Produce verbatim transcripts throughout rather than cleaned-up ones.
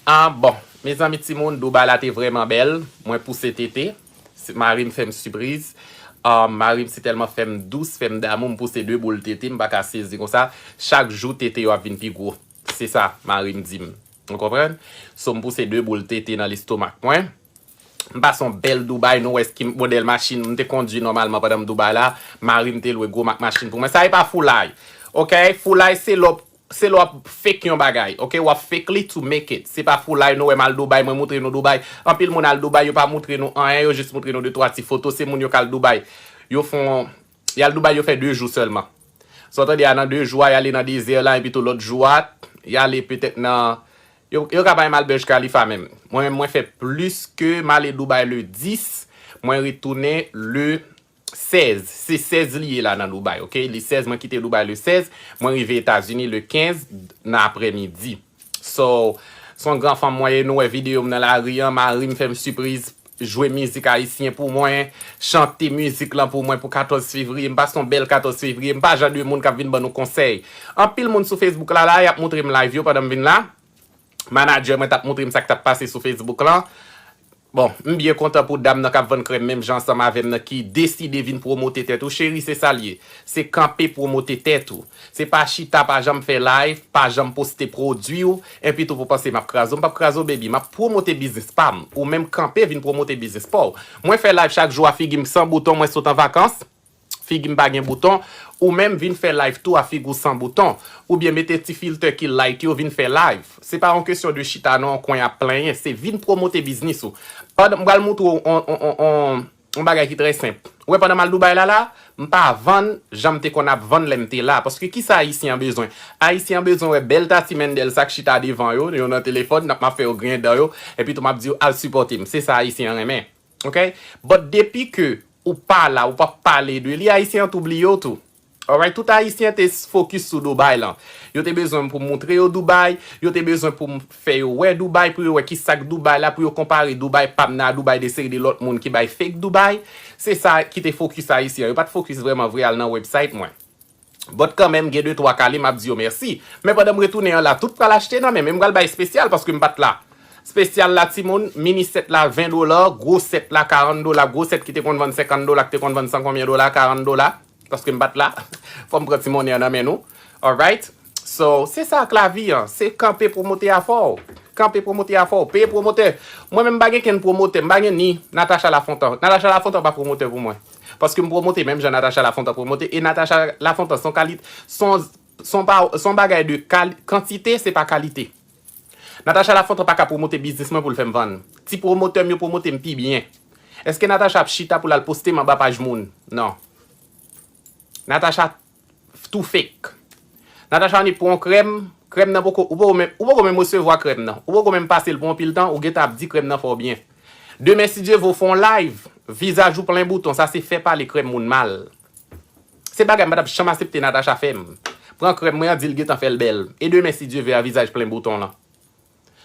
Ah, bon, mezanmi timoun, Dubai la te vrèman bèl. Mwen pouse tete. Se- Mari m fè m sipriz. Ah, mari m si tèlman fè m dous, fè m damou, m pouse de boul tete, m pa ka sezi konsa. Chak jou, tete yo ap vin pi gwo. Se sa, mari m di m. Ou konprann? So, m pouse de boul tete nan lestomak mwen. M pase yon bèl Dubai, nou wè ki modèl machin m te kondui nòmalman pandan m Dubai la. Mari m te lwe gwo mak machin pou mwen. Sa e pa foulay. Ok? Foulay se lè w se lè w ap fake yon bagay, ok? W ap fake li to make it. Se pa foulay, nou wè m al Dubai, mwen moutre nou Dubai. Anpil moun al Dubai, yo pa moutre nou anyen, yo jis moutre nou de twa ti foto. Se moun yo k al Dubai. Yo fon, y al Dubai, yo fè de jou sèlman. Sa w tande a nan de jou a, y ale nan dezè la, epi tou lòt jou a, y ale petèt nan, yo, yo ka pa menm al Burj Khalifa menm. Mwen menm, mwen fè plis ke m ale Dubai le dis, mwen retounen le sèz. Se sèz li ye la nan Dubai, ok? Le sèz, mwen kite Dubai le sèz, mwen rive Etazini le kenz nan aprèmidi. So, se yon gran fanm mwen ye, nou wè videyo m nan lari an, mari m fè m sipriz, jwe mizik ayisyen pou mwen, chante mizik lan pou mwen pou katòz fevriye. M pase yon bèl katòz fevriye, m pa jan de moun k ap vin ban nou konsèy. Anpil moun sou Facebook la, la, y ap moutre m live yo pandan m vin la. Manadjè mwen t ap moutre m sa k t ap pase sou Facebook lan. Bon, m byen kontan pou dam nan k ap vann krèm menm jan ansanm avè m nan ki deside vin pwomote tèt ou. Cheri, se sa l ye. Se kanpe pwomote tèt ou. Se pa chita, pa janm fè live, pa janm poste pwodui w, enpi tou pou panse m ap kraze w. M p ap kraze w, baby. M ap pwomote biznis pa m. Ou menm kanpe vin pwomote biznis pa w. Mwen fè live chak jou a figi m san bouton, mwen sot an vakans. Figi m pa gen bouton, ou menm vin fè live tou a figi w san bouton, oubyen mete ti filtè ki light yo vin fè live. Se pa yon kesyon de chita nan yon kwen ap plenyen, se vin pwomote biznis ou. Pandan, m pral moutre w on, on, on, on, on bagay ki trè senp. Ou wè pandan m al Dubai la la, m pa vann jan m te konn ap vann lè m te la. Paske kisa Ayisyen an bezwen? Ayisyen an bezwen wè bèl Tati Mendel sa k chita devan yo, yo nan telefòn, n ap m ap fè yo griyen dan yo, epi tou m ap di yo al sipòte m. Se sa Ayisyen an renmen. Ok? But depi ke ou pa la, ou p ap pale de li, Ayisyen an tou bliye w tou. Alright, tout Ayisyen te fokis sou Dubai lan. Yo te bezwen m pou m moutre yo Dubai, yo te bezwen pou m fè yo wè Dubai, pou yo wè ki sa k Dubai la, pou yo konpare Dubai pa m nan a Dubai de seri de lòt moun ki bay fake Dubai. Se sa ki te fokis Ayisyen an. Yo pa t fokis vrèman vre al nan website mwen. But kanmenm, gen de twa kale, m ap di yo mèsi. Men pandan m retounen an la, tout pral achte nan men m, e m pral bay espesyal paske m pa t la. Espesyal la, timoun, mini sèt la, ven dola, gwo sèt la, karant dola, gwo sèt ki te konn vann senkant dola, ki te konn vann san konbyen dola, karant dola, paske m pa t la. Fò m pran ti monnen an nan men nou. Alright? So, se sa k lavi an. Se kanpe pwomote afè w. Kanpe pwomote afè w. Peye pwomotè. Mwen menm, m pa gen kenn pwomotè. M pa gen ni Natacha Lafontan. Natacha Lafontan pa pwomotè pou mwen. Paske m pwomote menm jan Natacha Lafontan pwomote. E Natacha Lafontan, se yon kalit-, se yon, se yon pa, se yon bagay de kal-, kantite, se pa kalite. Natacha Lafontan pa ka pwomote biznis mwen pou l fè m vann. Ti pwomotè m yo pwomote m pi byen. Èske Natacha ap chita pou l al poste m anba paj moun? Non. Natacha too fake. Natacha annik pran yon krèm, krèm nan poko, ou poko menm, ou poko menm resevwa krèm nan. Ou poko menm pase l pou yon pil tan, ou gentan ap di krèm nan fè w byen. Demen, si Dye vle, w fè yon live, vizaj ou plen bouton, sa se fè pale krèm moun mal. Se bagay m pa t ap janm asepte Natacha fè m. Pran krèm mwen an, di l gentan fè l bèl. E demen, si Dye vle, a vizaj plen bouton lan.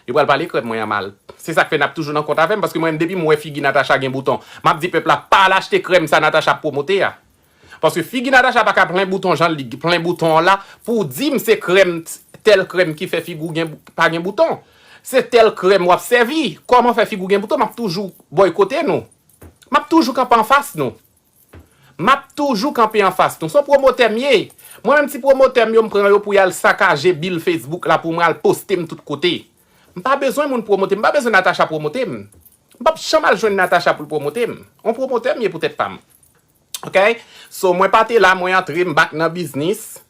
Yo pral pale krèm mwen an mal. Se sa k fè n ap toujou nan kont avè m, paske mwen menm depi m wè figi Natacha gen bouton, m ap di pèp la pa al achte krèm sa Natacha ap pwomote a. Paske figi Natacha pa ka plen bouton jan li plen bouton an la pou w di m se krèm, tèl krèm ki fè figi w gen, pa gen bouton. Se tèl krèm w ap sèvi. Kòman fè figi w gen bouton? M ap toujou bòykote nou. M ap toujou kanpe anfas nou. M ap toujou kanpe anfas nou. Se yon pwomotè m ye. Mwen menm ti pwomotè m yo, m pran yo pou y al sakaje bil Facebook la pou mwen al poste m tout kote. M pa bezwen moun pwomote m, m pa bezwen Natacha pwomote m. M p ap janm al jwenn Natacha pou l pwomote m. Yon pwomotè m ye pou tèt pa m. Ok? So, mwen pa te la, mwen antre, m back nan biznis.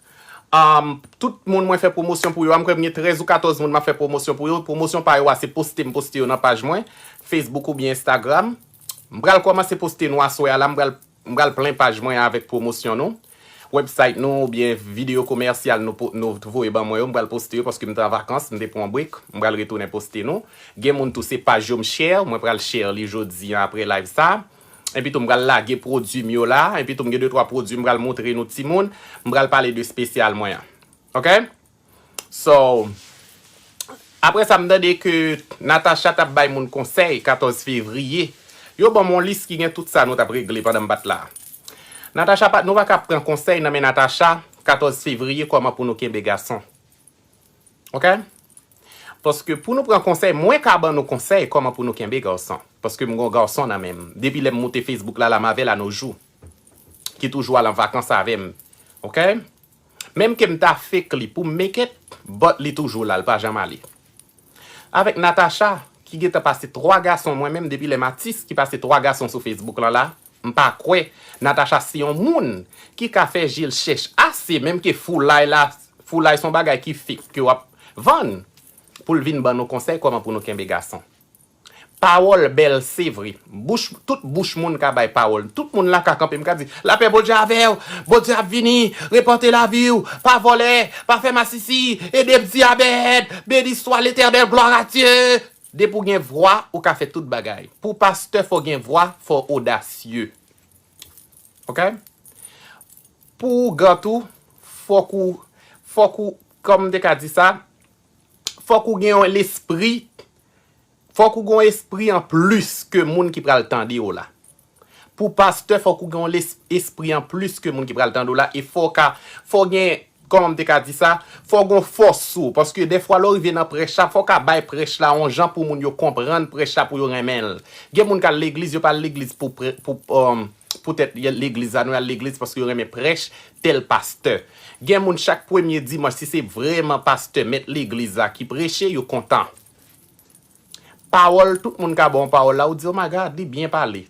Um, tout moun mwen fè pwomosyon pou yo a, m kwè m gen trèz ou katòz moun m ap fè pwomosyon pou yo. Pwomosyon pa yo a, se poste m poste yo nan paj mwen, Facebook oubyen Instagram. M pral kòmanse poste nou aswè a la, m pral, m pral plen paj mwen avèk pwomosyon nou. Website nou oubyen videyo komèsyal nou po-, nou voye ban mwen yo, m pral poste yo paske m te an vakans, m te pran break, m pral retounen poste nou. Gen moun tou se paj yo m share, mwen pral share li jodi an apre live sa. Epi tou m pral lage pwodui m yo la, epi tou m gen de twa pwodui m pral moutre nou timoun, m pral pale de espesyal mwen an. Ok? So, apre sa, m tande ke Natacha t ap bay moun konsèy katòz fevriye. Yo ban m yon lis ki gen tout sa nou t ap regle pandan m pa t la. Natacha pa, nou pa ka pran konsèy nan men Natacha katòz fevriye kòman pou nou kenbe gason. Ok? Paske pou nou pran konsèy, mwen ka ban nou konsèy kòman pou nou kenbe gason. Paske m gon gason nan men m. Depi lè m moute Facebook la, la m avè l a no jou. Ki toujou al an vakans avè m. Oke? Menm ke m ta fake li pou m make it, but li toujou la, l pa janm ale. Avèk Natacha, ki gentan pase twa gason, mwen menm, depi lè m atis, ki pase twa gason sou Facebook lan la, m pa kwè Natacha se yon moun ki ka fè je l chèch ase, menm ke foulay la, foulay se yon bagay ki fake, ke w ap vann, pou l vin ban nou konsèy kòman pou nou kenbe gason. Pawòl bèl, se vre. Bouch, tout bouch moun ka bay pawòl. Tout moun la ka kanpe, m ka di, lapè Bondye avè w, Bondye ap vini, repante lavi w, pa vòlè, pa fè masisi, ede m di amèn, béni soit l'Éternel, gloire à Dieu. Depi w gen vwa, ou ka fè tout bagay. Pou pastè, fò w gen vwa, fò w odasye. Oke? Pou ou gant ou, fòk ou, fòk ou, kòm m te ka di sa, fòk ou gen yon lespri, fòk ou gen yon espri an plis ke moun ki pral tande w la. Pou pastè, fòk ou gen yon les-, espri an plis ke moun ki pral tande w la, e fò w ka, fò w gen, kòman m te ka di sa, fò w gen yon fòs sou w, paske dèfwa lè w rive nan prèch la, fò w ka bay prèch la yon jan pou moun yo konprann prèch la, pou yo renmen l. Gen moun k al legliz, yo pa al legliz pou pre-, pou, um, poutèt legliz la, nou al legliz paske yo renmen prèch tèl pastè. Gen moun chak premye dimanch, si se vrèman pastè, mèt legliz la ki preche, yo kontan. Pawòl, tout moun ka ba w pawòl la, ou di, "Oh my God, li byen pale."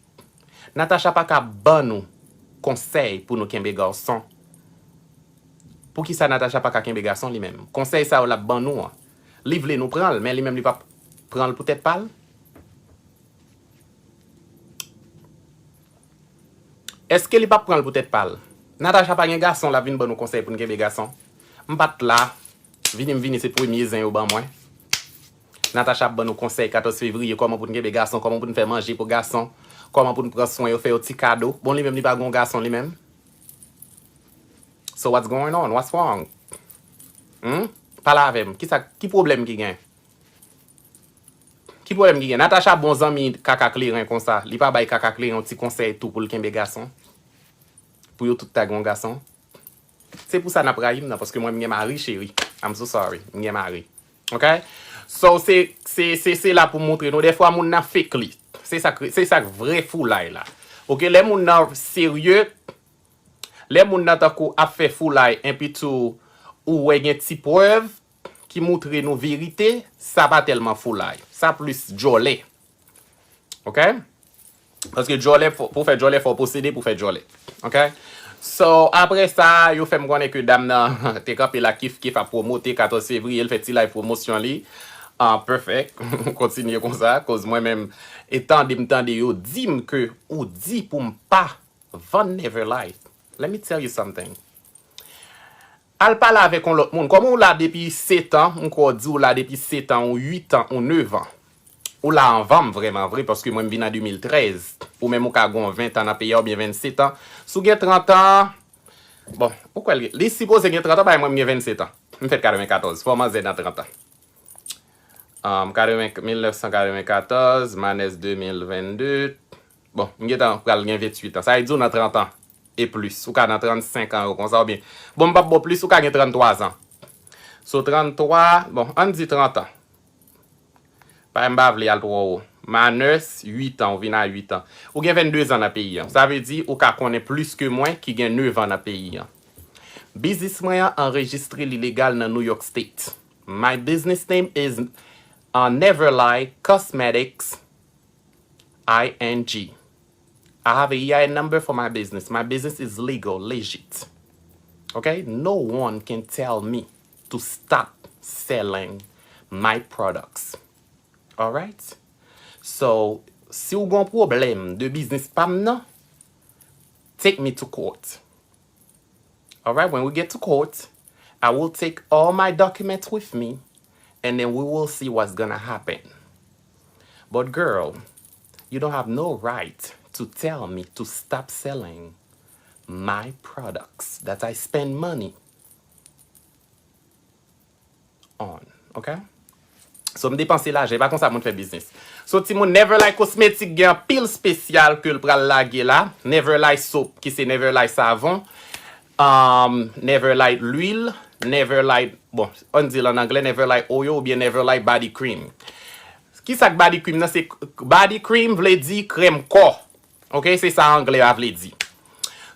Natacha pa ka ban nou konsèy pou nou kenbe gason. Poukisa Natacha pa ka kenbe gason li menm? Konsèy sa yo l ap ban nou an, li vle nou pran l, men li menm li p ap pran l pou tèt pa l. Èske li p ap pran l pou tèt pa l? Natacha pa gen gason, l ap vin ban nou konsèy pou n kenbe gason. M pa t la. Vini m vini, se premye zen yo ban mwen. Natacha ap ban nou konsèy katòz fevriye, kòman pou n kenbe gason, kòman pou n fè manje pou gason, kòman pou n pran swen yo, fè yo ti kado. Bon, li menm, li pa gen yon gason li menm. So what's going on? What's wrong? Hmm? Pale avè m. Ki sa, ki pwoblèm ki gen? Ki pwoblèm ki gen? Natacha bon zanmi Kaka Kleren konsa. Li pa bay Kaka Kleren yon ti konsèy tou pou l kenbe gason? Pou yo tout ta gen yon gason? Se pou sa n ap rayi m nan, paske mwen m gen mari, cheri. I'm so sorry. M gen mari. Ok? So, se, se, se, se la pou montre nou. Dèfwa, moun nan fake li. Se sa k, se sa k vrè foulay la. Ok? Lè moun nan serye, lè moun nan tankou ap fè foulay, enpi tou, ou wè gen ti prèv ki montre nou verite, sa pa tèlman foulay. Sa plis djòlè. Ok? Paske djòlè, fò, pou fè djòlè, fò w posede pou fè djòlè. Ok? So, apre sa, yo fè m konnen ke dam nan te kanpe la kif kif ap pwomote katòz fevriye, l fè ti live pwomosyon li. Ah, perfect. Kontinye konsa, koz mwen menm, e tande m tande yo di m ke ou di pou m pa vann Never Life. Let me tell you something. Al pale avèk yon lòt moun. Kòm ou la depi sèt an, m kwè w di w la depi sèt an, ou uit an, ou nèf an. Ou la anvan m vrèman vre, paske mwen m vin an de mil trèz. Ou menm ou ka gon ven tan nan peyi a oubyen vennsèt an. Si w gen trant an, bon, ou kwè l, li sipoze gen trant an, paske mwen m gen vennsèt an. M fèt katrevenkatòz, fò manzè nan trant an. Um, katreven, mil nèf san katrevenkatòz, manès de mil vennde. Bon, m gentan pral gen venntuit an. Sa vle di w nan trant an e plis. Ou ka nan trannsenk an yo konsa, oubyen, bon, m p ap ba w plis, ou ka gen tranntwa zan. So, tranntwa, bon, ann di trant an. Paske m pa vle al twò wo. Manès, uit an, ou vin a uit an. Ou gen vennde zan nan peyi an. Sa vle di, ou ka konnen plis ke mwen ki gen nèf an nan peyi an. Biznis mwen an anrejistre, li legal nan New York State. My business name is, uh, Never Lie Cosmetics, I N G. I have a E I N number for my business. My business is legal, legit. Okay? No one can tell me to stop selling my products. Alright? So, si w gon pwoblèm de biznis pa m nan, take me to court. Alright, when we get to court, I will take all my documents with me, and then we will see what's gonna happen. But girl, you don't have no right to tell me to stop selling my products that I spend money on, ok? So, m depanse lajan, e pa konsa moun fè biznis. So, timoun, Never Lie Cosmetics gen anpil espesyal ke l pral lage la. Never Lie Soap, ki se Never Lie savon. Um, Never Lie lwil. Never Light, bon, ann di l an anglè, Never Light Oil oubyen Never Light Body Cream. Kisa k body cream nan? Se body cream vle di krèm kò. Ok, se sa anglè a vle di.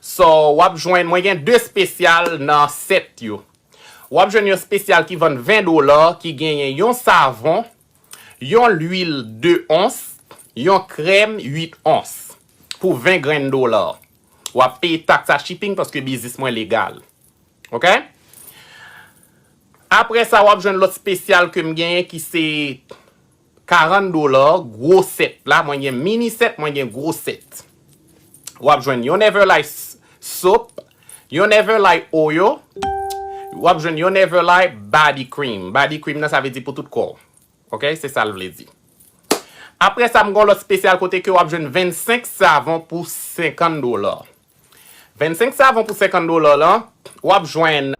So, w ap jwenn, mwen gen de spesyal nan sèt yo. W ap jwenn yon spesyal ki vann ven dola, ki genyen yon savon, yon lwil de ons, yon krèm uit ons pou ven grenn dola. W ap peye taks a shipping paske biznis mwen legal. Ok? Apre sa, w ap jwenn lòt spesyal ke m genyen ki se karant dola, gwo sèt la. Mwen gen mini sèt, mwen gen gwo sèt. W ap jwenn yon Never Light soap, yon Never Light oil, w ap jwenn yon Never Light body cream. Body cream nan, sa vle di pou tout kò w. Ok? Se sa l vle di. Apre sa, m gen yon lòt spesyal kote ke w ap jwenn vennsenk savon pou senkant dola. Vennsenk savon pou senkant dola la, w ap jwenn